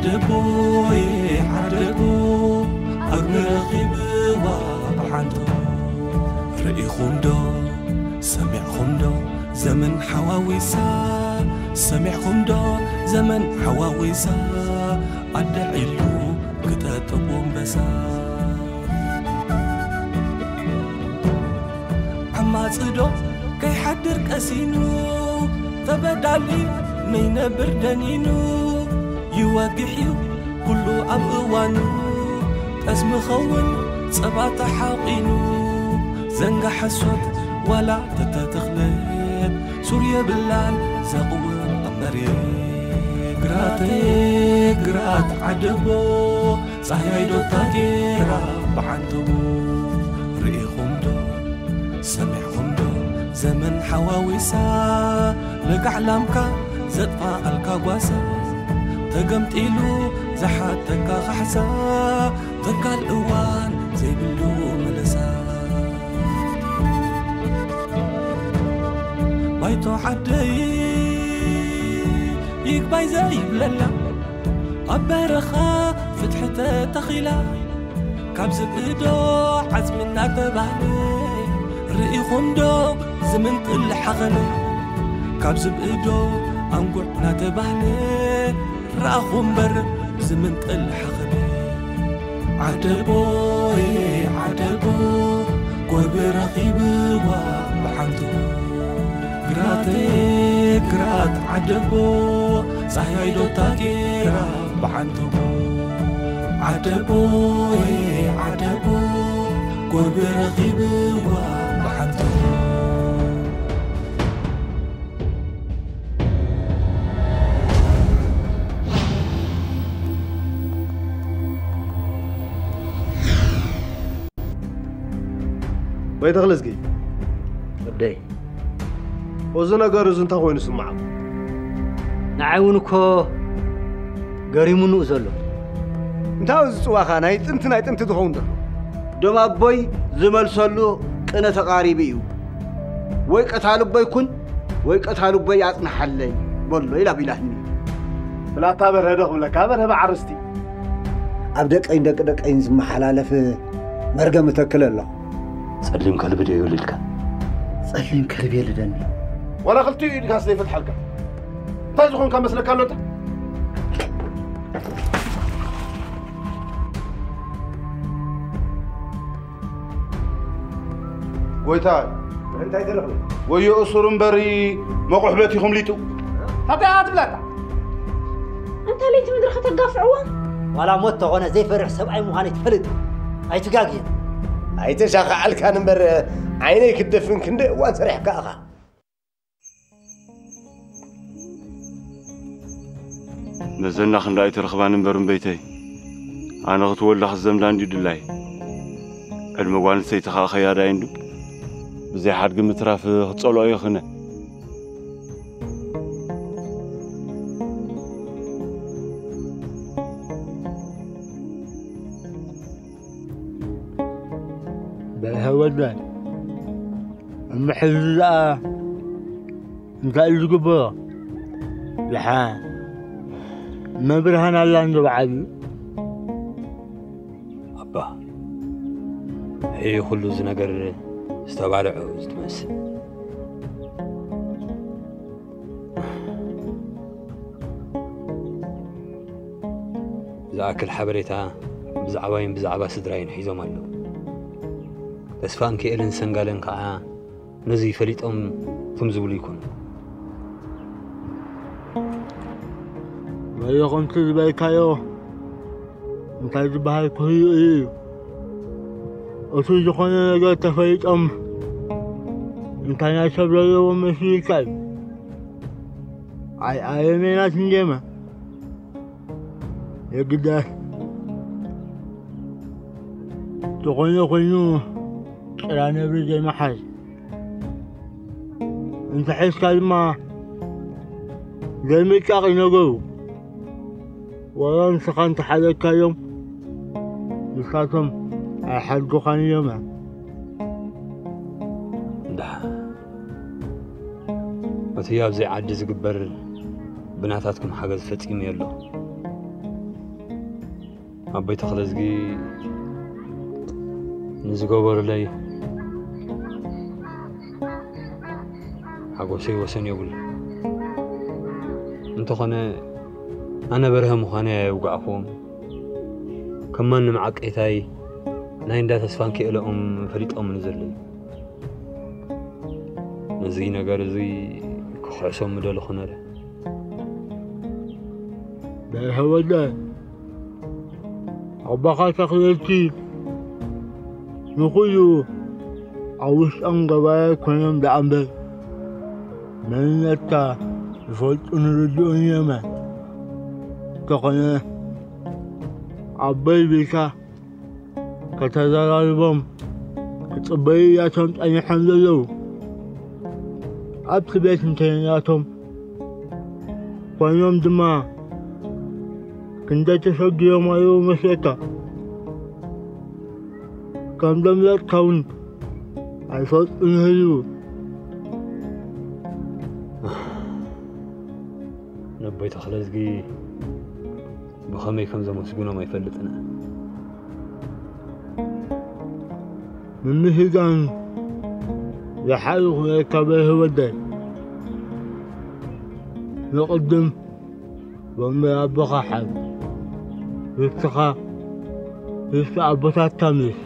ዓደቦ ዓደቦ ኣግሚ ረኺብዋ ብሓንቶ ርኢኹም ዶ ሰሚዕኹም ዶ ዘመን ሓዋዊሳ ሰሚዕኹም ዶ ዘመን ሓዋዊሳ ኣደ ዒሉ ክጠጥቦ ኣንበሳ ዓማጽዶ ከይሓድር ቀሲኑ ተበዳሊ መይነብር ደኒኑ ይወግሕ እዩ ኩሉ ኣብ እዋኑ ጠስሚ ኸውን ጸባ ተሓቒኑ ዘንጋ ሓሶት ዋላ ተተተኽለ ሱር የብላን ዘቕውም ኣብ መሬት ግራተይ ግራት ዓደቦ ጻህያይ ዶታ ጌራ ብዓንተቦ ርኢኹም ዶ ሰሚዕኹም ዶ ዘመን ሓዋዊሳ ለጋዕ ላምካ ዘጥፋኣልካ ጓሳ ተገምጢሉ ዝሓተካ ካሕሳ ተካል እዋን ዘይብሉ መለሳ ባይቶ ዓደይ ይግባይ ዘይብለላ ኣብ በረኻ ፍትሒ ተተኺላ ካብ ዝብእዶ ዓጽሚ እናተባህለ ርኢኹም ዶ ዝምንጥል ሓኸለ ካብ ዝብእዶ ኣንጉዕ እናተባህለ ረኣኹ እምበር ዝምንጥል ሓኸለ ዓደቦ ዓደቦ ጎርቢ ረኺብዋ ብሓንቶ ግራት ግራት ዓደቦ ጻህያይ ዶታ ጌራ ብሓንቶ ዓደቦ ዓደቦ ጎርቢ ረኺብዋ ብሓንቶ ወይ ተኽለዝጊ ወደይ እዚ ነገር እዚ እንታይ ኮይኑ ስምዓኩም? ንዓይ እውን እኮ ገሪሙኑ ዘሎ። እንታይ እዚ ጽዋኻ ናይ ጥንቲ ናይ ጥንቲ ዝኸውን ዘሎ? ዶብ ኣቦይ ዝመልሰሉ ቅነ ተቓሪቡ እዩ። ወይ ቀታሊ ኣቦይ ኩን ወይ ቀታሊ ኣቦይ ኣጽንሓለይ በሎ ኢላ ቢላትኒ። ብላታ በርሀ ዶ ክብለካ በርሀ ብዓርስቲ። ኣብ ደቀይን ደቂ ደቀይን ዝመሓላለፍ መርገም እተክል ኣለኹ። ጸሊም ከልቢ ድዩ ይውልድካ? ጸሊም ከልቢ የልደኒ። ዋላ ክልቲኡ ኢድካስ ዘይፈትሓልካ እንታይ ዝኾንካ መስለካ ኣሎ? ጎይታይ እንታይ ትረኽቡ? ወዮ እሱር እምበሪ መቑሕ በቲኹም ሊጡ። ታዲያ ትብላታ እንተ ለይቲ ምድሪ ከተጋፍዕዋ ዋላ ሞት ተኾነ ዘይፈርሕ ሰብኣይ ምዃነይ ትፈልጥ ኣይትጋግየ ኣይተሻኸዓልካን እምበር ዓይነይ ክደፍን ክንደ እዋን ሰሪሕካ እኻ መዘና ክንዳ ኣይትረኽባን እምበር እምበይተይ ኣነ ክትወልዳ ክትዘምዳ እንድዩ ድላይ ዕድመ ጓል ኣንስተይቲ ኸኣ ኸያዳይ እንዱ ብዘይ ሓድጊ ምትራፍ ክትጸልኦ ይኽነ በርሀ ወድና እምሕዚ ደኣ እንታይ እዩ ዝግበሮ? ደሓ መብርሃን ኣላ እንዶ በዓል ኣባ ይህ ኩሉ እዚ ነገር ዝተባልዖ እዩ ትመስል ዝኣክል ሓበሬታ ብዛዕባይን ብዛዕባ ስድራይን ሒዞም ኣለዉ ተስፋ እንክኤልን ሰንጋለን ከዓ ነዙይ ፈሊጦም ትም ዝብሉ ይኮኑ። ወዮ ከምቲ ዝበልካዮ እንታይ ዝበሃል ክህሉ እዩ እዩ። እቲ ዝኾነ ነገር ተፈሊጦም እንታይ ናይ ሰብ ዘለዎም መስልካ እዩ። ኣይ ኣየመናት እንዴማ የግዳስ ዝኾነ ኮይኑ ጭራ ነብሪ ዘይምሓዝ እንተሒዝካ ድማ ዘይምጫቕ እዩ ነገሩ። ዋላ ንስኻ እንተሓደግካዮም ንሳቶም ኣይሓድጉኻን እዮም። ደሓን እቲ ኣብዚ ዓዲ ዝግበር ብናታትኩም ሓገዝ ፈጺሙ የሎ። ኣቦይ ተኽለዝጊ ንዝገበሩለይ ሓጎሰይ ወሰን የብሉ። እንተኾነ ኣነ በርሀ ምዃነይ ኣየውጋዕክዎም። ከም ማንም ዓቀይታይ ናይ እንዳ ተስፋን ክእለኦም ፈሊጦምኒ ዘለዩ። ነዚ ነገር እዚ ክኽሕሶም ምደለኹ ነረ። በርሀ ወደ ኣባኻ ተኽለቲ ንኹሉ ኣብ ውሽጦም ገባየ ኮይኖም ደኣ እምበር መንነትካ ዝፈልጡን ርድኡን እዮም። እንተኾነ ኣቦይ ቢልካ ከተዘራርቦም ክጽበዩ እያቶም ጸኒሖም ዘለዉ። ኣብቲ ቤት እንተይናቶም ኮይኖም ድማ ክንደይ ተሸጊሮም ኣለዉ መስለካ። ከም ዘምለጥካ እውን ኣይፈልጡን ህዝቡ። ነቦይ ተኽለዝጊ ብኸመይ ከም ዘመስግኖም ኣይፈልጥን። ምምስጋን ዝሓልኹ የካበ ህወደይ ንቕድም ወንበር ኣቦኻ ሓብ ርስኻ ርስቲ ኣቦታትካ ምስ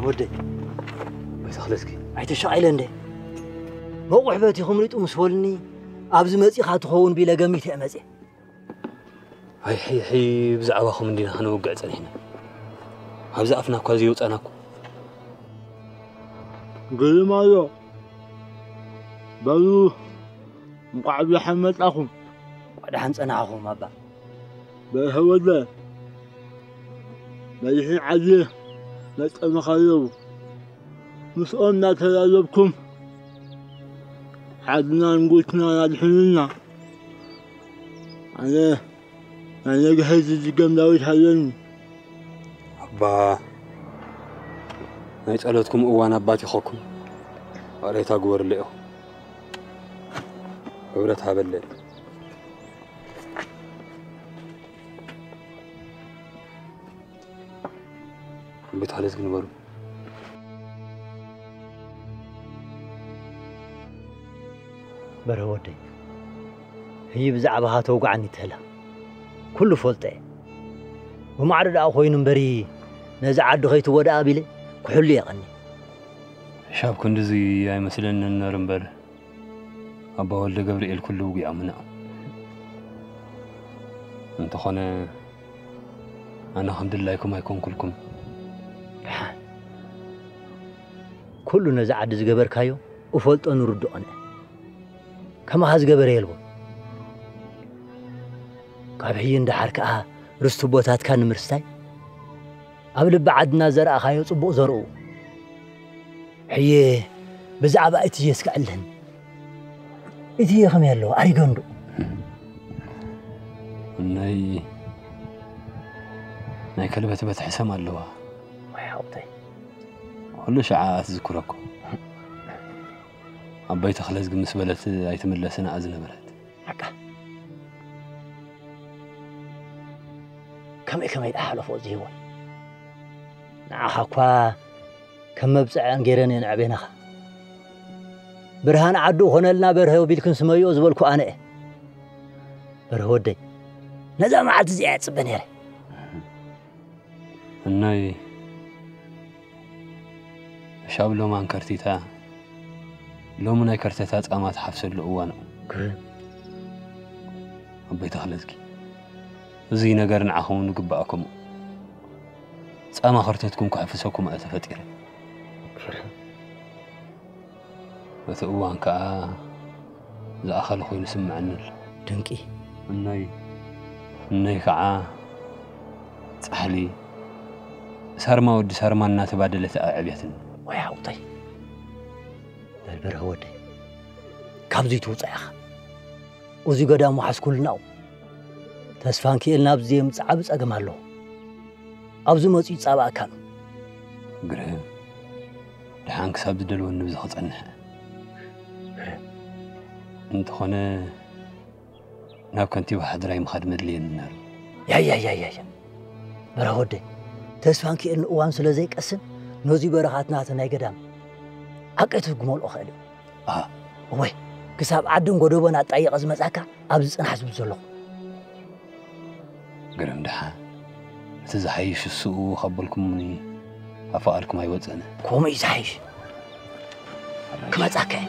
ወደይ ኣቦይ ተኽለዝጊ ኣይተሻቒለ እንደ መቑሕ በቲ ክምሪጡ ምስ በሉኒ ኣብዚ መፂኻ ትኸውን ቢለ ገሚተ እየ መፅየ። ኣይሕይሕይ ብዛዕባኹም እንዲና ከነውግዕ ጸኒሕና። ኣብዚ ኣፍና እኳ ዘየውጻናኩም። ግርም ኣሎ። በሉ እንቋዕ ብደሓን መጻኹም። እንቋዕ ደሓን ጸናሕኹም ኣባ። በርሀ ወደ መሪሕን ዓዲ መጠመኻ ኣለዉ። ምስኦም እናተዛረብኩም ዓድናን ጉልትናን ኣድሕኑልና። ኣነ ናይ ነግሀ ዝድገም ዳዊት ኣለኒ። ኣባ ናይ ጸሎትኩም እዋን ኣባቲኸኩም። ዋሬታ ግበርለ ኢኹም። ክብረት ሃበለ። ቤት ሓለስ ግንበሩ። በርሀ ወደይ ህይ ብዛዕባኻ ተውግዓኒ ትህላ ኩሉ ፈልጦ እየ። ብማዕዶ ደኣ ኮይኑ እምበሪ ነዚ ዓዲ ከይትወድኣ ቢለ ክሕሉ እየ ቀኒ። ሕሻብ ክንድዚ ኣይመስለንን ነር እምበር ኣባ ወልደ ገብርኤል ኩሉ ውጊዖምና። እንተኾነ ኣነ ከም ድላይኩም ኣይኮንኩልኩም። ደሓን ኩሉ ነዚ ዓዲ ዝገበርካዮ እፈልጦ ንርድኦን እየ። ከማኻ ዝገበረ የልቦን። ካብ ሕይ እንዳሓር ከኣ ርስቲ ቦታትካ ንምርስታይ ኣብ ልቢ ዓድና ዘርኣኻዮ ጽቡቕ ዘርኡ። ሕየ ብዛዕባ እትዬ እስከ ዕልህን። እትዬ ከመይ ኣለዋ? ኣሪገንዶ? ናይ ናይ ከልበትበት ሕሰም ኣለዋ። ወይ ሓውተይ። ኩሉ ሸዓ ትዝክረኩ። ኣባይ ተኽለዝጊ ምስ በለት ኣይትምለስን እያ ዝነበረት። ሓቃ ከመይ ከመይ ደኣ ሓለፎ እዚ ህይወት? ንዓኻ እኳ ከም መብጽዐን ገይረን እየን ኣዕቤናኻ። ብርሃን ዓዱ ኾነልና በርሀ ቢልክን ስመዮ ዝበልኩ ኣነ እየ። በርሀ ወደይ ነዛ መዓልቲ እዚኣ እየ ጽበ ነይረ። እናይ ሻብ ሎማን ከርቲታ ሎሚ ናይ ከርተታ ጻማ ትሓፍሰሉ እዋን እዩ። ግርም ኣቦይ ተኽለዝጊ እዚ ነገር ንዓኹም እውን ይግባኣኩም እዩ። ጻማ ከርተትኩም ክሕፍሰኩም እየ ተፈጢረ። ግርም እቲ እዋን ከኣ ዝኣኸለ ኮይኑ ስምዐኒ ኣሎ። ድንቂ እነይ እነይ ከዓ ጻሕሊ ሳርማ ወዲ ሳርማ እናተባደለት ኣዕብያትኒ። ወይ ሓውተይ በል በርሀ ወደይ ካብዚ ትውፃእ ኢኻ። እዚ ገዳም ውሓስ ኩልናው ተስፋን ክእልና ኣብዚ የምፅእ ዓብ ፀገም ኣለዎ። ኣብዚ መፅኡ ይፃባእካ ነው። ግርህም ድሓን ክሳብ ዝደልወኒ ብዚ ክፀንሐ እንተኾነ ናብ ከንቲባ ሕድራይ ምኻድ መድልየኒ ነይሩ። ያያያያያ፣ በረኻ ወደይ፣ ተስፋ እንኪኤል ንእዋን ስለ ዘይቀስን፣ ነዚ በረኻትናተ ናይ ገዳም ዓቀይቱ ክመልኦ ኽእል እዩ። ኣሃ። እወይ፣ ክሳብ ዓድን ጎደቦን ኣጣይቐ ዝመጻካ ኣብዚ ጽናሕ ዝብል ዘለኹ። ግርም ደሓን፣ እቲ ዝሓይሽ እሱ ካብ በልኩምኒ፣ ካብ ፍቓድኩም ኣይወጽእን። ከምኡ እዩ ዝሓይሽ። ክመጻካ እየ።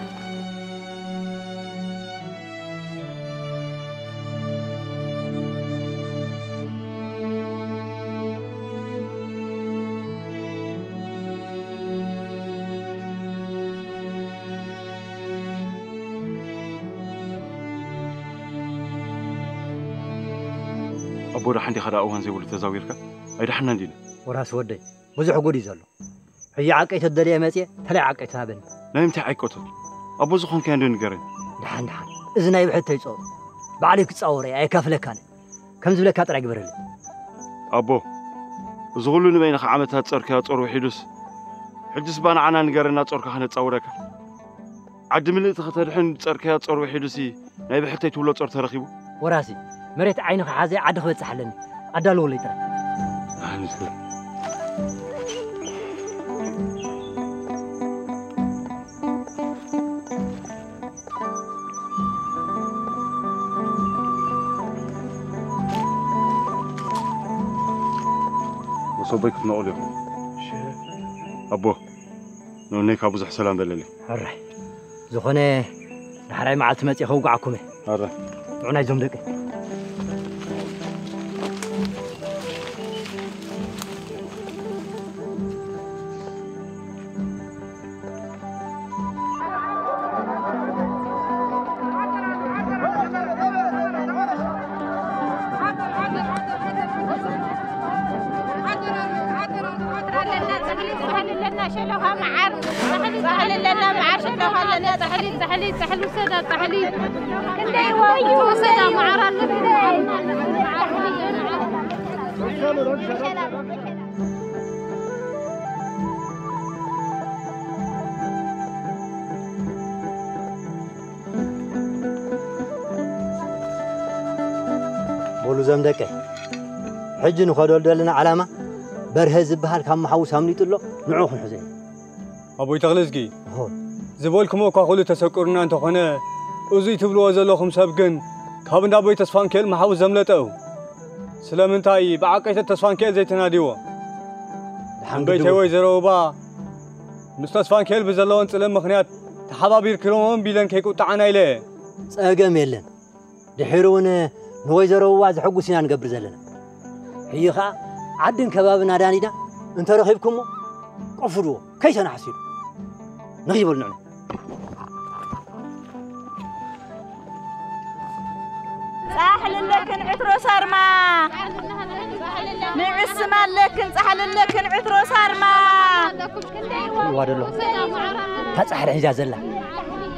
ኣቦ፣ ደሓን ዲኻ? ደኣ እዋን ዘይብሉ ተዛዊርካ ኣይደሓንና እንዲና። ወራስ ወደይ፣ ብዙሕ ጉድ እዩ ዘሎ። ሕጂ ዓቀይቶ ደልየ መጽየ፣ ተላይ ዓቀይቶ ሃበኒ። ናይ ምንታይ ዓቀይቶ? ኣቦ፣ ዝኾንካዮ እንዶ ንገረኒ። ደሓን፣ ደሓን። እዚ ናይ ብሕተይ ጾሩ። ባዕለይ ክጻወሮ እየ፣ ኣየካፍለካን። ከም ዝብለካ ጥራይ ግበረለይ። ኣቦ፣ እዚ ኩሉ ንበይንኻ ዓመታት ጸርካዮ ጾር ውሒዱስ፣ ሕጅስ ባ ንዓና ንገረና፣ ጾርካ ከነጻውረካ። ዓዲ ምልእቲ ከተድሕን ጸርካዮ ጾር ውሒዱሲ፣ ናይ ብሕተይ ትብሎ ጾር ተረኺቡ? ወራሲ፣ መሬት ዓይኒ ክሓዘ ዓዲ ክበጽሕ ኣለኒ። ኣዳልወለይ ጥራይ። ኣንስቲ። ወሰቦይ ክትነቕሉ ኢኹም። እሺ። ኣቦ፣ ንወነይ ካብ ብዙሕ ሰላም በለለይ። ሕራይ። ዝኾነ፣ ዳሕራይ መዓልቲ መጺእ ከውግዓኩም እየ። ኣረ። ጥዑናይ ዞም ደቂ። ጻሕሊ ኣለና፣ ሸሎኻ መዓር። ጻሕሊ ኣለና፣ መዓር ሸሎኻ ኣለና። ጻሕሊ፣ ጻሕሊ፣ ጻሕሊ ውሰዳ፣ ጻሕሊ። ክንደይ ወዩ፣ ውሰዳ፣ መዓር ኣሎ። በሉ ዘም ደቀይ፣ ሕጂ ንኸደሉ ዘለና ዓላማ፣ በርሀ ዝበሃል ካብ መሓውስ ኣምሊጡ ኣሎ፣ ንዑ ክንሕዞ ኢና። ኣቦይ ተኽለዝጊ፣ እሆ። ዝበልኩሞ እኳ ኩሉ ተሰቁርና እንተኾነ፣ እዙይ ትብልዎ ዘለኹም ሰብ ግን ካብ እንዳ ኣቦይ ተስፋንኪኤል መሓውስ ዘምለጠ እዩ። ስለምንታይ ብዓቀይቶ ተስፋንኪኤል ዘይተናድይዎ? ደሓን እምበይተይ ግድቡ። ወይዘሮ ውባ ምስ ተስፋንኪኤል ብዘለወን ጽልም ምኽንያት ተሓባቢርክዎም ቢለን ከይቁጣዓና ኢለ እየ። ጸገም የለን። ድሒሩ እውን ንወይዘሮ ውባ ዘሐጉስ ኢና ንገብር ዘለና። ሕጂ ኸኣ ዓድን ከባብን ኣዳኒና እንተረኺብኩሞ ቀፍድዎ፣ ከይተናሕስሉ። ንኺድ በሉ ንዕና። ጻሕሊ ኣለክን ዕትሮ ሳርማ። ንዕስማ ኣለክን ጻሕሊ ኣለክን ዕትሮ ሳርማ። እዋ ደሎ። እታ ጻሕሊ ሒዛ ዘላ።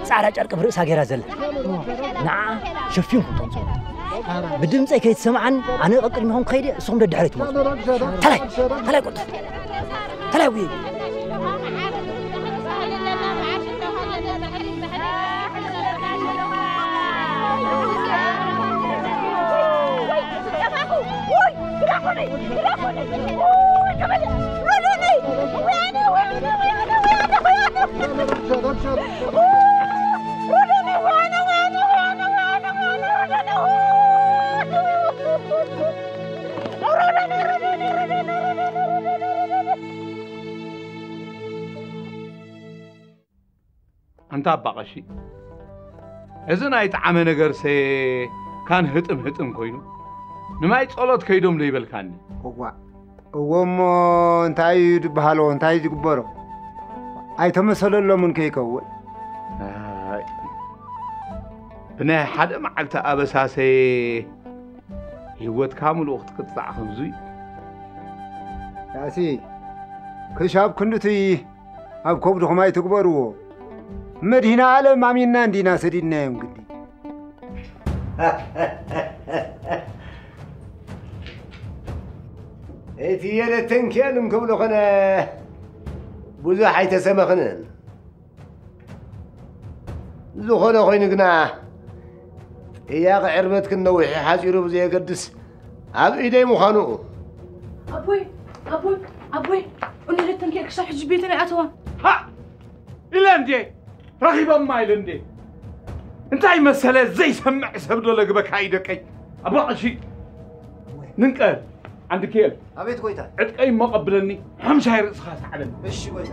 ጻዕዳ ጨርቂ ብርእሳ ገይራ ዘላ። ንዓ ሸፊንኩም ተምጽኡ። ብድምጸይ ከይትሰምዓኒ ኣነ ቀቅድሚኹም ክኸይድ እየ፣ ንስኹም ደድሕረይ ትመጹ። ተላይ፣ ተላይ ቁጥ። ተላይ ውየ። ኣንታ ኣባ ቀሺ፣ እዚ ናይ ጠዓመ ነገርሰ ካን ህጥም ህጥም ኮይኑ፣ ንማይ ጸሎት ከይዶም ዶ ይበልካኒ? እዋእ፣ እወ እሞ እንታይ እዩ ዝበሃሎ? እንታይ እዩ ዝግበሮ? ኣይተመሰለሎምን ከይከውን። ኣይ፣ ብናይ ሓደ መዓልቲ ኣበሳሰ ህይወትካ ምሉእ ክትቅጻዕ ከምዙይ። ያሲ፣ ክሻብ ክንድቲ ኣብ ከብድኹም ኣይትግበርዎ። መድኃኔ ዓለም ኣሚንና እንዲና ሰዲድናዮም ግዲ። እቲ የለተንኪኤል እንክብሎ ኾነ ብዙሕ ኣይተሰመኽንን። ዝኾነ ኾይኑ ግና እያ ዕርበትክን ነዊሕ ሓጺሩ ብዘየገድስ ኣብ ኢደይ ምዃኑ። ኣቦይ ኣቦይ ኣቦይ እነለተን ክሳብ ሕጂ ቤተን ኣይኣተዋን። ሃ ኢለ እንዴ ረኺቦማ ኢለ እንዴ እንታይ መሰለ ዘይሰምዕ ሰብ ዶ ለግበካ እዩ ደቀይ ኣቦ ቀሺ ንንቀል ዓንድክኤል ኣቤት ጎይታ። ዕጥቀይ እሞ ቀብለኒ ሓምሻይ ርእስኻ ሰዓለኒ እሺ ጎይታ።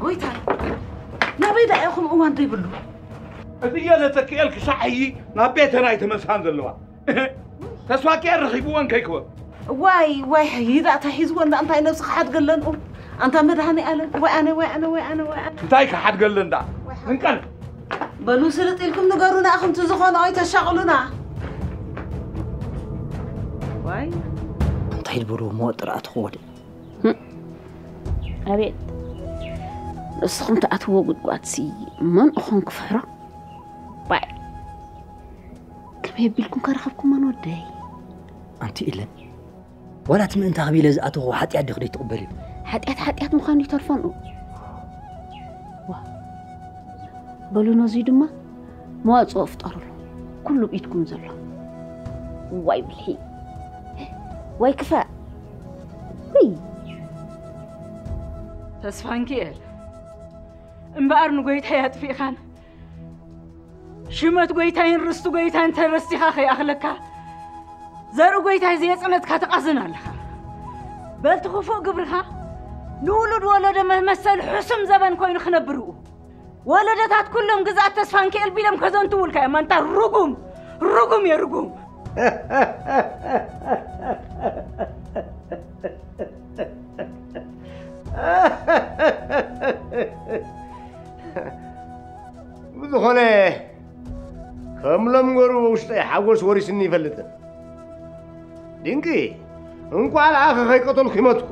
ጎይታ ናበይ ደኣ ኢኹም እዋን ዘይብሉ እትየ ለተክኤል ክሳዕ ሕጂ ናብ ቤተና ኣይተመልሳን ዘለዋ ተስፋ ኪያ ረኺብወን ከይክወን ዋይ ዋይ ይዛ እታ ሒዝወን ዳ እንታይ ነብስኻ ሓድገለን ኡ ኣንታ መድሃኒ ኣለም ወይ ኣነ ወይ ኣነ ወይ ኣነ ወይ ኣነ እንታይ ክሓድገለን ዳ እንቀል በሉ ስልጥ ኢልኩም ንገሩና እኹም ትዝኾነ ኣይተሻቕሉና ዋይ እንታይ ዝበሉ መወጥር ኣትኽዎ ድዩ ኣቤት ንስኹም ትኣትዎ ጉድጓድሲ መን እኾን ክፍሕሮ ባይ ከመይ ኣቢልኩም ከረኸብኩሞን ወደይ ኣንቲ ኢለን ዋላ እቲ ምእንታ ክቢለ ዝኣተኹ ሓጢኣት ዲኹ ደይትቕበልዮ ሓጢኣት ሓጢኣት ምዃኑ ይተርፎን ዋ በሉ ነዙይ ድማ መዋፅኦ ፍጠሩሉ ኩሉ ብኢድኩም ዘሎ ዋይ ብልሒ ዋይ ክፋእ ውይ ተስፋንኪኤል እምበኣር ንጎይታይ ኣጥፊእኻን ሽመት ጎይታይን ርስቲ ጎይታን ተረስቲኻ ከይኣኽለካ ዘርኢ ጎይታይ ዘየፅነትካ ትቐዝን ኣለኻ በልቲ ክፉእ ግብርኻ ንውሉድ ወለዶ መመሰል ሕሱም ዘበን ኮይኑ ክነብርኡ ወለደታት ኩሎም ግዝኣት ተስፋንኪኤል ቢሎም ከዘንትውልካ እዮም ኣንታ ርጉም ርጉም እየ ርጉም ብዝኾነ ከም ለምገሩ ውሽጠይ ሓጎስ ወሪስኒ ይፈልጥን ድንቂ እንቋዕ ለኣኸ ከይቀተልኩ ይመትኩ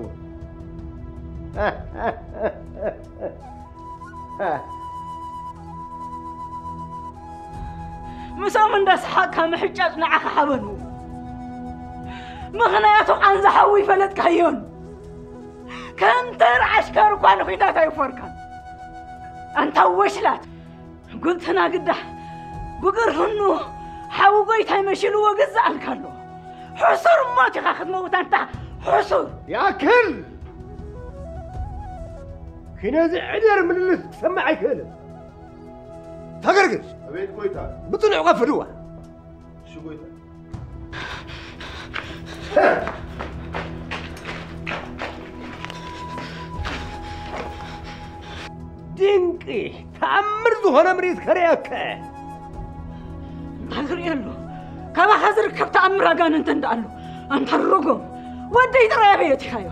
ምሶም እንዳሰሓቅካ ምሕጫጭ ንዓኻ ሓበኑ ምኽንያቱ ቃንዛ ሓዊ ይፈለጥካዮን ከም ተር ዓሽከር እኳ ንኹናት ኣይፈርካን ኣንታ ወሽላት ጉንትና ግዳ ብግርህኑ ሓዊ ጎይታይ መሽልዎ ግዛኣልካ ኣሎ ሕሱር ሞት ኢኻ ክትመውት ኣንታ ሕሱር ያክል ኪነዚ ዕደር ምልልስ ክሰምዕ ኣይክእልን ተገርግስ ኣቤት ጎይታ ብጽኑዕ ቀፍድዋ እሺ ጎይታ ድንቂ ተኣምር ዝኾነ ምርኢት ከርእየከ እንታይ ዝርእየሉ ካባኻ ዝርከብ ተኣምር ኣጋንንት እንዳኣሉ ኣንታ ርጉም ወደይ ጥራይ ኣበይ ኣቲኻዮ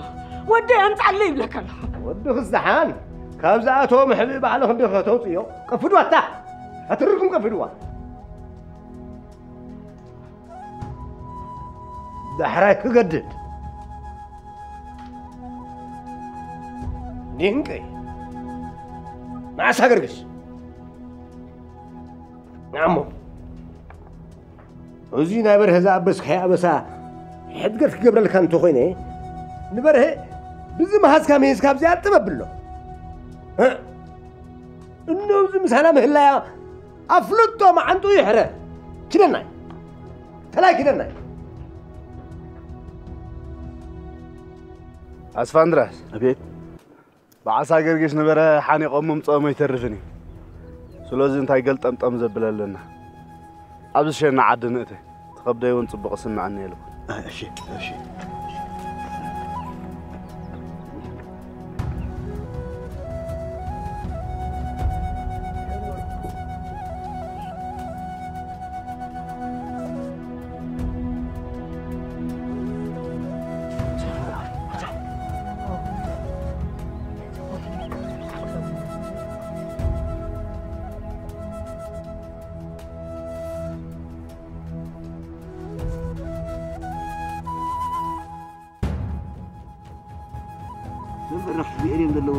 ወደይ ኣምፃለይ ይብለካ ኣለኹ ወዲ ክስሓን ካብ ዝኣተዎ ምሕብእ ባዕልኽ እንዲኸ ተውፅዮ ቀፍድዋ ኣታ ኣትርኩም ቀፍድዋ ዳሕራይ ክገድድ ድንቂ ንዓሳ ገርግስ ንዓሞ እዚ ናይ በርሀ ዝኣበስካዮ ኣበሳ ሕድገት ክገብረልካ እንተኾይነ ንበርሀ ብዚ መሃዝካ ምሂዝካ ኣብዚኣ ጥበብ ኣሎ እነብዚ ምሳና ምህላያ ኣፍልጦ መዓንጡ ይሕረ ኪደናይ ተላይ ኪደናይ ኣስፋንድራስ ኣቤት ብዓሳ ገርግሽ ንበረ ሓኒቆም ምምፅኦም ኣይተርፍን እዩ ስለዚ እንታይ ገልጠምጠም ዘብለ ኣለና ኣብዚ ሸና ዓዲ ንእተ ትኸብደይ እውን ፅቡቅ ስምዐኒ የልኩ እሺ እሺ መን በራኽ ብኤር እዮም ዘለዉ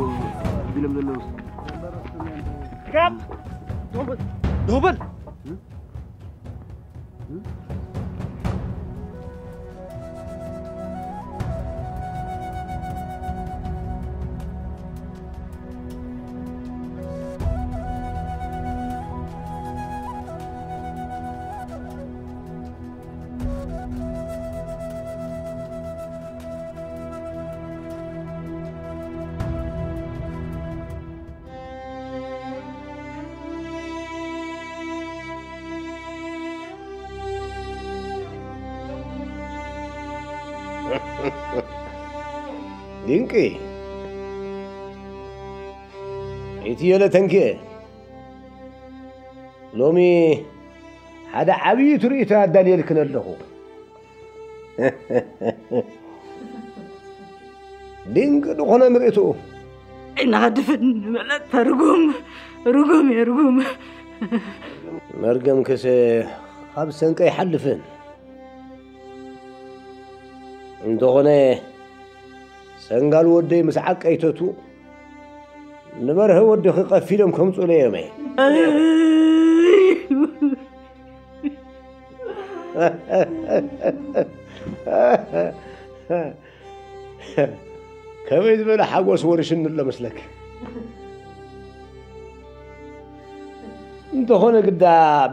ቢሎም ዘለዉ ካብ ዶብል ዶብል ድንቂ። ኢትዮ ለተንኪኤ፣ ሎሚ ሓደ ዓብዪ ትርኢት ኣዳልየልክን ኣለኹ። ድንቂ ዝኾነ ምርኢቱ። እናኸድፍን ንበለታ ርጉም፣ ርጉም እየ፣ ርጉም። መርገምክስ ካብ ሰንቀ ይሓልፍን። እንተኾነ ሰንጋል ወደይ ምስ ዓቀይተቱ ንበርሀ ወድኺ ቀፊዶም ከምጽኡለይ እዮም። ከመይ ዝበለ ሓጎስ ወርሽኒ ኣሎ መስለክ? እንተኾነ ግዳ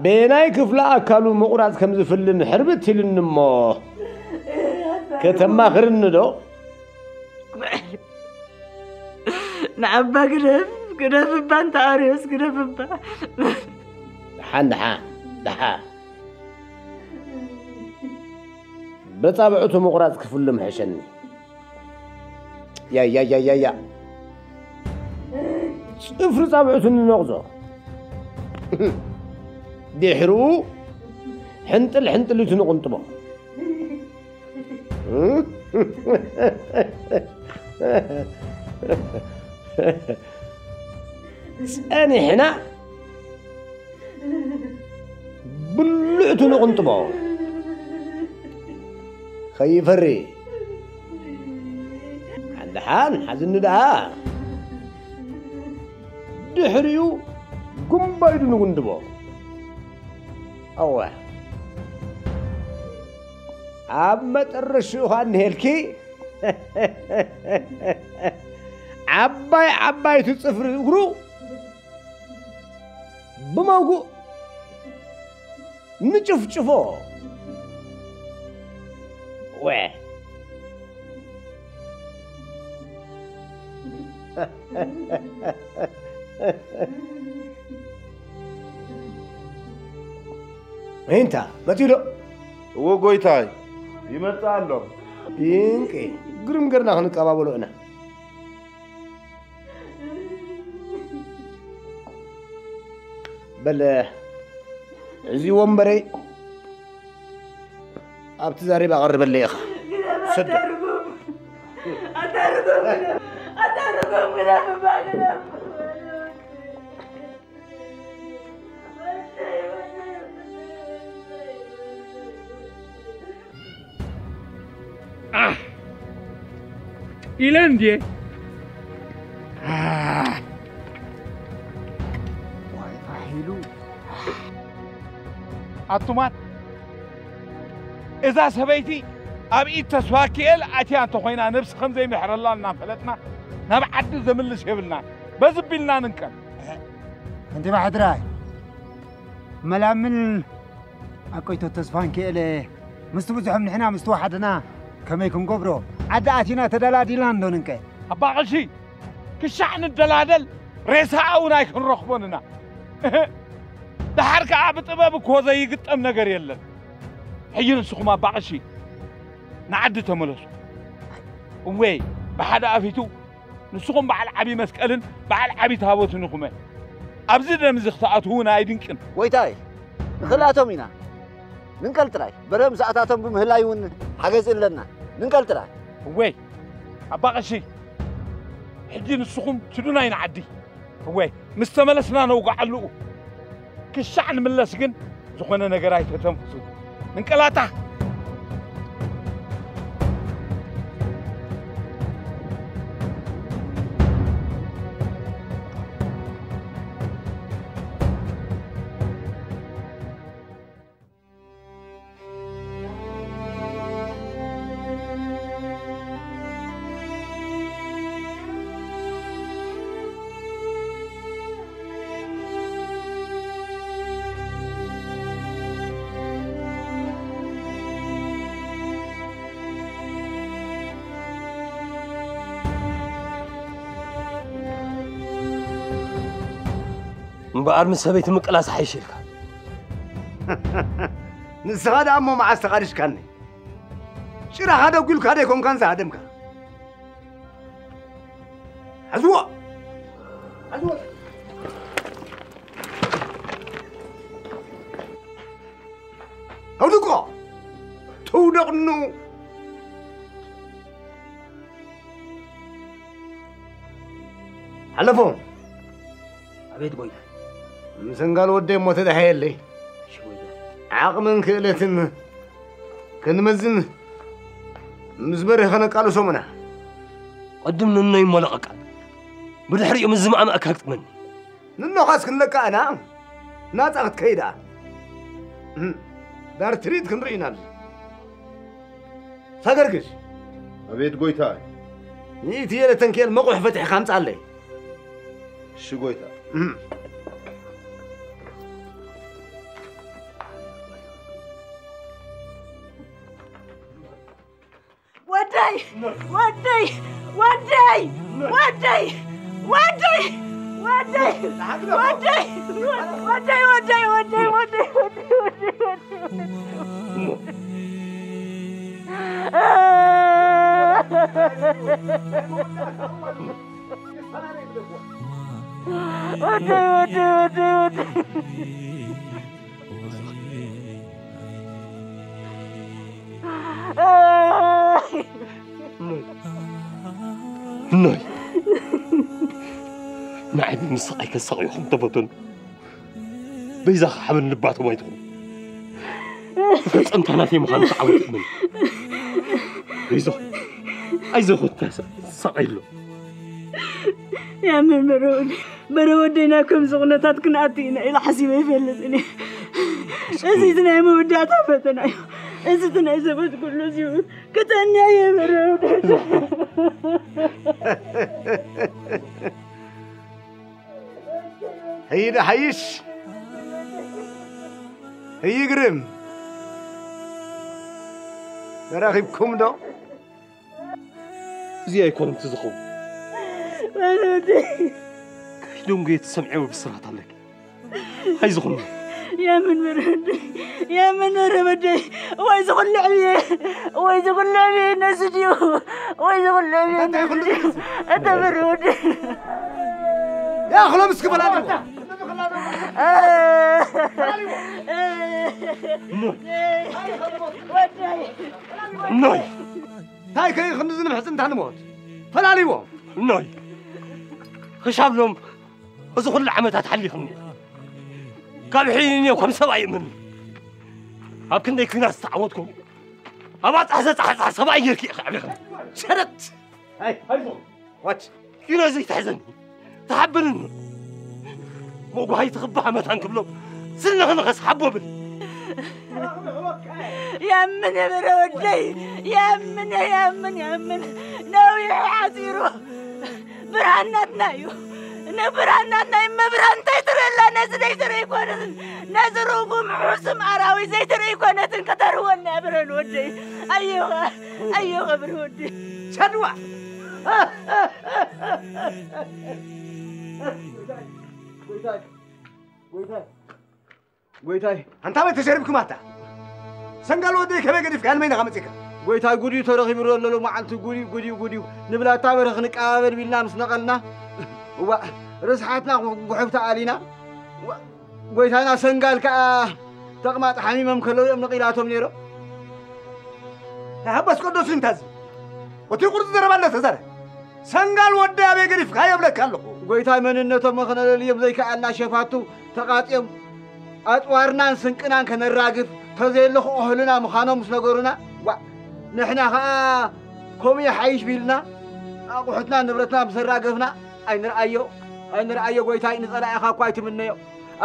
በየናይ ክፍሊ ኣካሉ ምቑራፅ ከም ዝፍልን ሕርብት ኢልኒ እሞ ከተማኽርኒ ዶ? ንዓባ ግደፍ፣ ግደፍ እባ፣ እንተ ኣርዮስ ግደፍ እባ። ደሓን ደሓን ደሓን፣ በፃብዕቱ ምቑራፅ ክፍሉ ምሕሸኒ። ያያያያያ፣ ፅፍሪ ፃብዕቱ ንነቕዞ፣ ድሕሩ ሕንጥል ሕንጥሊቱ ንቕንጥቦ። ጸኒሕና ብልዕቱ ንቕንጥቦ። ከይፈሪ ሓንደሓን ሓዝኒ ደኣ ድሕሪኡ ጉምባይዱ ንጉንድቦ። እወ፣ ኣብ መጠረሽኡ ኸኣ እንሄልኪ ዓባይ ዓባይቲ ጽፍሪ እግሩ ብመውጉእ ንጭፍጭፎ። ወ እንታ መጺኡ ዶ? እዎ ጎይታይ፣ ይመጽእ ኣሎ። ድንቂ፣ ግርም ገርና ክንቀባበሎ ኢና። በል እዚ ወንበረይ ኣብቲ ዛሬባ ኣቐርበለይ ኢኻ። ሰዶ። ኣህ ኢለ እንድየ። ኣህ። ዋይ ኣሂሉ። ኣቱማት፣ እዛ ሰበይቲ ኣብ ኢድ ተስፋኪኤል ኣትያ እንተኾይና፣ ነብሲ ከም ዘይምሕረላ እናፈለጥና ናብ ዓዲ ዘምልስ የብልናን። በዚ ቢልና ንንቀል። ከንቲባ ሕድራይ፣ መላምል ኣቆይቶ ተስፋንኪኤል ምስቲ ብዙሕም ንሕና ምስ ተዋሓድና ከመይ ክንገብሮ? ዓዲ ኣቲና ተደላዲልና እንዶ ንንቀ? ኣባ ቀሺ፣ ክሻዕ ንደላደል ሬሳኣ እውን ኣይክንረኽቦን ኢና። እህ፣ ደሓር ከኣ ብጥበብ እኮ ዘይግጠም ነገር የለን። ሕጂ ንስኹም ኣባ ቀሺ ንዓዲ ተመለሱ። እወ፣ ብሓደ ኣፊቱ ንስኹም በዓል ዓቢ መስቀልን በዓል ዓቢ ታቦትን ኢኹመ። ኣብዚ ደም እዚ ክትኣትዉ እውን ኣይድንቅን። ጎይታይ፣ ንኽልኣቶም ኢና። ንንቀል ጥራይ። በረ ምስኣታቶም ብምህላይ እውን ሓገዝ ኣለና። ንንቀል ጥራይ። እወ፣ ኣባ ቀሺ፣ ሕጂ ንስኹም ትዱናይ ንዓዲ። እወ፣ ምስ ተመለስና ነውግዓሉኡ። ክሻዕ ንምለስ ግን ዝኾነ ነገር ኣይተተንፍሱ። ንንቀላታ። እምበኣር ምስ ሰበይቲ ምቅላስ ሓይሽ ኢልካ። ንስኻ ደኣ እሞ መዓስ ተቓዲሽካኒ? ጭራኻ ደጒልካ ዶ ኣይኮንካን ዝሃደምካ? ሓዝዎ! ሓዝዎ! ኣውድቆ! ተውደቕኑ! ሓለፎም! ኣቤት ጎይታይ። ምሰንጋል ወደይ እሞ ተዳሕየለይ። እሺ ጎይታይ። ዓቕምን ክእለትን ክንመዝን ምስ በርህ ከነቃልሶም ኢና። ቅድም ንኖይ እሞ ለቐቃ። ብድሕሪኡ ምስ ዝማእማእካ ግጥመኒ። ንኖኻስ ክንለቃ ኢና። ናጻ ክትከይድ ደኣ። እም፣ ዳር ትርኢት ክንርኢ ኢና ኣብዚ። ሳገርግሽ። ኣቤት ጎይታይ። ንኢትየለ ተንኬል መቑሕ ፈቲሕካ ኣምጻለይ። እሺ ጎይታ። እም። ወደይ! ወደይ! ወደይ! ወደይ! ወደይ! ወደይ! ወደይ! ወደይ! ወደይ! ወደይ! ወደይ! ወደይ! ወደይ! ወደይ! ወደይ! ወደይ! ወደይ! እኖይ፣ ንዓይ ብምስቓይ ከሳቕዩኹም ተፈተኑ። በይዛኻ ሓበን ልባቶም ኣይትኹን። ፈጸምታ ናተይ ምዃኑ ተዓወት እመን። በይዛኹም። ኣይዞኹም፣ ተሳ-፣ ተሳቐዩ ኣሎ። ያምን በረወደይ፣ በረወደይና ከምዚ ኩነታት ክንኣቱ ኢና ኢለ ሓሲበ ኣይፈልጥን እየ። እዚ እቲ ናይ መወዳእታ ፈተና እዩ። እዚ እቲ ናይ ዘበት ኩሉ እዚኡ ክተንያ እየ በረወደይ። ህይደ ሓይሽ፣ ህይግርም፣ ተራኺብኩም ዶ? እዚ ኣይኮነን እቲ ዝኸውን። በረወደይ። ከይደንጉየ ትሰምዕዎ ብስራት ኣለኪ። ኣይዝኹን። የምን በረወደይ፣ የምን በረወደይ። ወይ ዝኹሉ ዕብየ፣ ወይ ዝኹሉ ዕብየ ነዚ ድዩ? ወይ ዝኹሉ ዕብየ እንታይ ነዚ ኩሉ ድዩ? እዚ? እንተ በረወደይ። ያ፣ ክሎም እስኪ በላልዎ። እኖይ። ወደይ። እኖይ። እንታይ ከይ ክንዲ ዝንምሕጽ እንታ ንሞት? ፈላልዎ። እኖይ። ክሻብሎም እዚ ኩሉ ዓመታት ሓሊኽኒ። ካብ ሕይንዮ ከም ሰብኣይ እምኒ። ኣብ ክንደይ ኲናት ዝተዓወትኩም፣ ኣብ ኣጻሕ ዘጻሕጻሕ ሰብኣይ ጌርኪ ኢኺ ዓቢኽኒ። ሸረት! ኣይ፣ ኣይዞ። ዋት? ኪኖ ዘይትሕዘኒ፣ ትሓብንኒ። መጓሂ ትኽባህ መታን ክብሎ፣ ስንኽንኸስ ሓቦ ብል። ያምን የበረ ወደይ፣ ያምን፣ ያምን፣ ያምን። ነዊሑ ሓጺሩ። ብርሃን ናትና እዩ። ንብርሃን ናትና እዩ። መብርሃን እንታይ ትርእላ? ነዚ ዘይትርኢ ኣይኮነትን። ነዚ ርጉም ሕሱም ኣራዊት ዘይትርኢ ኣይኮነትን። ከተርወና እያ ብርሃን ወደይ። ኣየኻ፣ ኣየኻ ብርሃን ወደይ። ሸድዋ! ጎይታይ፣ ጎይታይ፣ ጎይታይ። ጎይታይ። ኣንታ መን ተሸሪብኩም ኣታ? ሰንጋል ወደይ ከመይ ገዲፍካ ንመይና መጺካ? ጎይታይ፣ ጉድ እዩ ተረኺቡ ዘሎ ሎማዓንቲ፣ ጉድ እዩ፣ ጉድ እዩ፣ ጉድ እዩ። ንብላታ በረ ክንቀባበል ቢልና ምስ ነቐልና፣ እዋእ፣ ርስሓትና ጉሕፍ ተኣሊና። እዋእ፣ ጎይታና ሰንጋል ከኣ ተቕማጥ ሓሚሞም ከለዉ እዮም ነቒላቶም ነይሮም። ናይ ሓጎስ ቅዱስ እንታዚ። እቲ ቁርጺ ዘረባ እንዳተዛረ። ሰንጋል ወዲ ኣበይ ገዲፍካዮ እብለካ ኣለኹ። ጎይታይ፣ መንነቶም ክነለልዮም ዘይከኣልና ሸፋቱ ተቓጽዮም፣ ኣጽዋርናን ስንቅናን ከነራግፍ፣ ተዘየለኹ እህልና ምዃኖም ምስ ነገሩና፣ ዋእ፣ ንሕና ኸኣ ከምኡ ይሓይሽ ቢልና፣ ኣቑሑትና ንብረትና ምስ ኣራገፍና፣ ኣይንርኣዮ፣ ኣይንርኣዮ ጎይታይ፣ ንጸላኢኻ እኳ ኣይትምነዮ።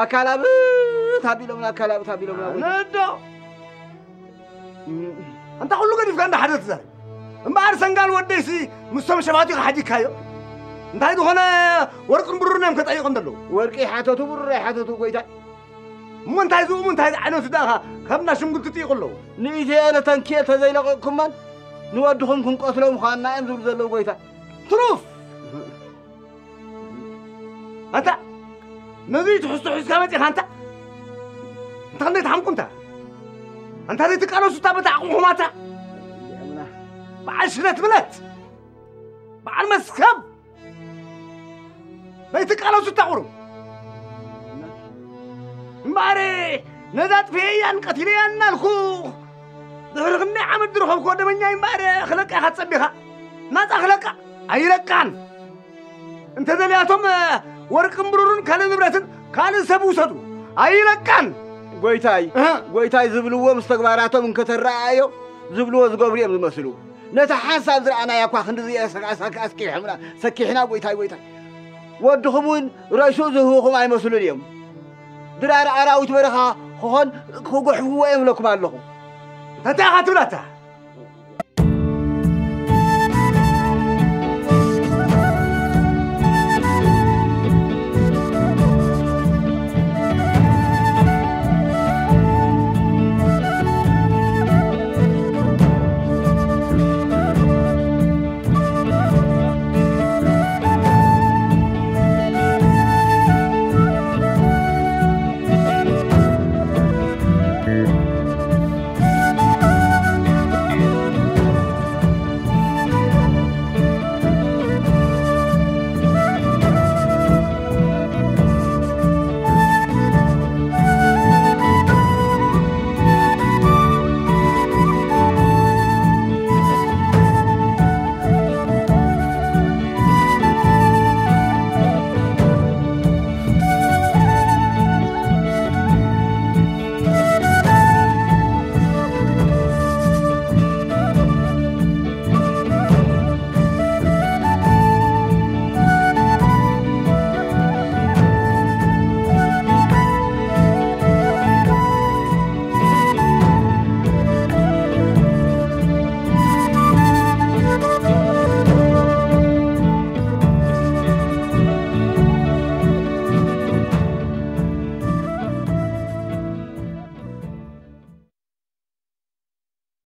ኣካላብት ኣቢሎምና፣ ኣካላብት ኣቢሎምና ጎይታይ። ኣነዶ! ኣንታ ኩሉ ገዲፍካ እንዳ ሓደ ትዛረብ። እምበኣር ሰንጋል ወደይሲ ምስቶም ሸፋቱ ኢኻ ሓዲግካዮ። እንታይ ዝኾነ ወርቅን ብሩርን እዮም ከጠይቑ እንደለዉ። ወርቂ ይሓተቱ፣ ብሩር ኣይሓተቱ ጎይታይ። እሞ እንታይ ዝእሙ፣ እንታይ ዝዓይነቱ ደኣ ካብ እንዳ ሽምግልቲ ጥይቑ ኣለዉ። ንኢትየለ ተንኪኤ ተዘይለቐቕኩመን ንወድኹም ክንቀትሎ ምዃንና እዮም ዝብሉ ዘለዉ ጎይታይ። ትሩፍ! ኣንታ ነዚ ትሕዝቶ ሒዝካ መጺኻ ኣንታ? እንታ ክንደይ ትሓምቁ እንታ? ኣንታ ዘይትቃለሱ እታ በታ ዓቕምኹም ኣታ? በዓል ሽለት ብለት፣ በዓል መስከብ፣ በይትቃለሱ እታ ቁሩብ። እምበኣር ነዛ ጥፍኤያን ቀቲለያን እናልኩ ድሕሪ ክንደይ ዓመት ዝረኸብክዎ ደመኛይ እምበኣር ክለቃ ኢኻ ትጸቢኻ? ናጻ ክለቃ ኣይለቃን። እንተደልያቶም ወርቅን ብሩርን ካልእ ንብረትን ካልእ ሰብ ውሰዱ። ኣይለቃን። ጎይታይ፣ እህ። ጎይታይ ዝብልዎ ምስ ተግባራቶም እንከተረኣዮ ዝብልዎ ዝገብሩ እዮም ዝመስሉ። ነታ ሓንሳብ ዝረኣናያ እኳ ክንድዚ ኣስኪሕና፣ ሰኪሕና፣ ጎይታይ፣ ጎይታይ። ወድኹም እውን ረእሱ ዝህብኹም ኣይመስሉን እዮም። ድራር ኣራዊት በረኻ ክኾን ክጎሕፍዎ እዮም እብለኩም ኣለኹ። እንታይ ኢኻ ትብላታ?